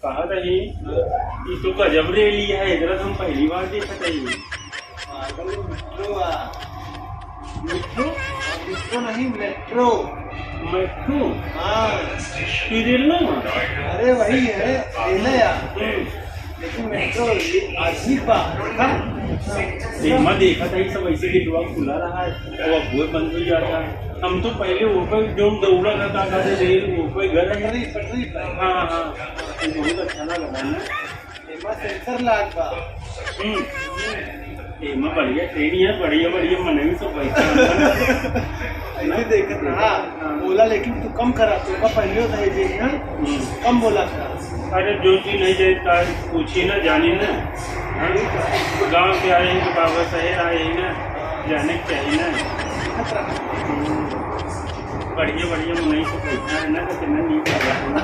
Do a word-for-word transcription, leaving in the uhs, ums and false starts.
कहा रही, ई तो गजब रेली है, एकरा तो हम पहली बार देखत हई। पागल, मेट्रो आ। मेट्रो? मेट्रो नहीं, मेट्रो। मेट्रो? हाँ। ई रेल ना? अरे वही है, रेल है यार। हम्म। लेकिन मेट्रो ये आधुनिक बा, देखा? एमा देखा था, ये सब ऐसे गेटवा खुला रहा है, अब, अब वो बंद हो जाता है। हम तो पहले ऊपर जो दौड़ा था, था, था, रेल ऊपर घर है। पटरी, पटरी पर। हाँ, हाँ, ये बहुत अच्छा लगा था ना। एमा सेंसर लाग बा। हम्म। एमा बढ़िया ट्रेन है, बढ़िया, बढ़िया मनई सब बैठा है। ऐसे देखत रहा, बोला, लेकिन तू कम करा, तू का पहले तो है जे, हाँ? हम्म। कम बोला था। अरे, जो चीज नहीं जाए, तार पूछी ना, जानी ना। हाँ? गाँव के आए हैं तो बाबा शहर आए हैं ना, जाने के चाहिए ना। बढ़िया, बढ़िया मनई से पूछना है ना, तो कितना नीक लगा है ना।